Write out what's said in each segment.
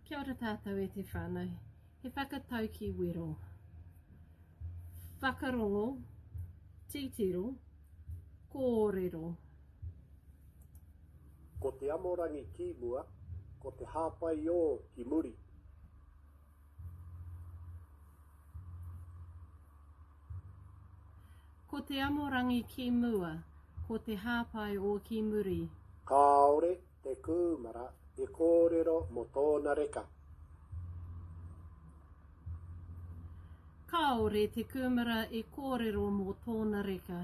Kia ora tātou e te whānau. He whakataukī wero. Whakarongo, titiro, kōrero. Ko te amorangi ki mua, ko te hāpaiō ki muri. Ko te amorangi ki mua, ko te hāpai o ki muri. Kāore te kūmara i kōrero mō tōna reka. Kāore te kūmara i kōrero mō tōna reka.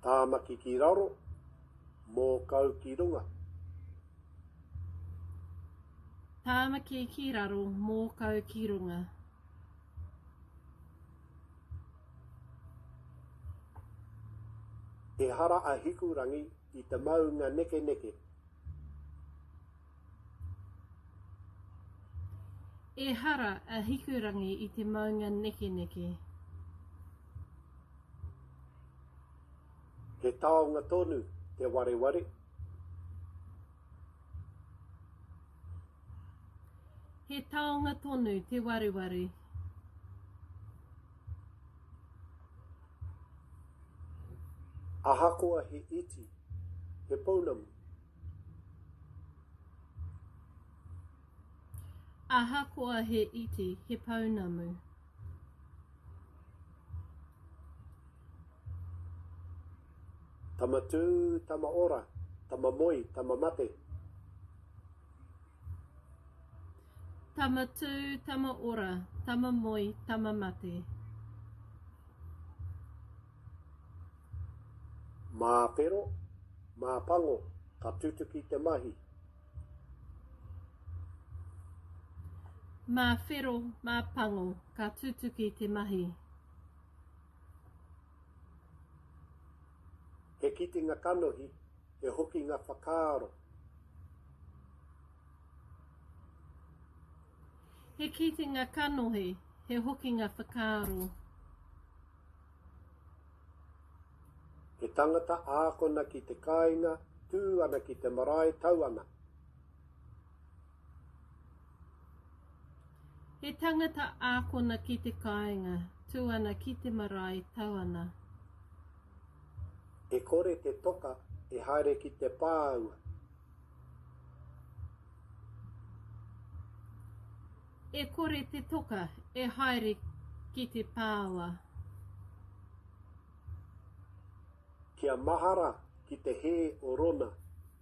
Tāmaki ki raro, Mōkau ki runga. Tāmaki ki raro, Mōkau ki runga. Ehara a Hikurangi i te maunga nekeneke. Ehara a Hikurangi i te maunga nekeneke. He taonga tonu te wareware. He taonga tonu te wareware. Ahakoa he iti, he pounamu. Ahakoa he iti, he pounamu. Tama tū, tama ora, tama moe, tama mate. Tama tū, tama ora, tama moe, tama mate. Mā whero, mā pango, ka tutuki te mahi. Mā whero, mā pango, ka tutuki te mahi. He kitenga kanohi, he hokinga whakaaro. He kitenga kanohi, he hokinga whakaaro. He tangata ākona ki te kāinga, tū ana ki te marae, tau ana. He tangata ākona ki te kāinga, tū ana ki te marae, tau ana. E kore te toka e haere ki te pāua. E kore te toka e haere ki te pāua. Kia mahara ki te hē o Rona.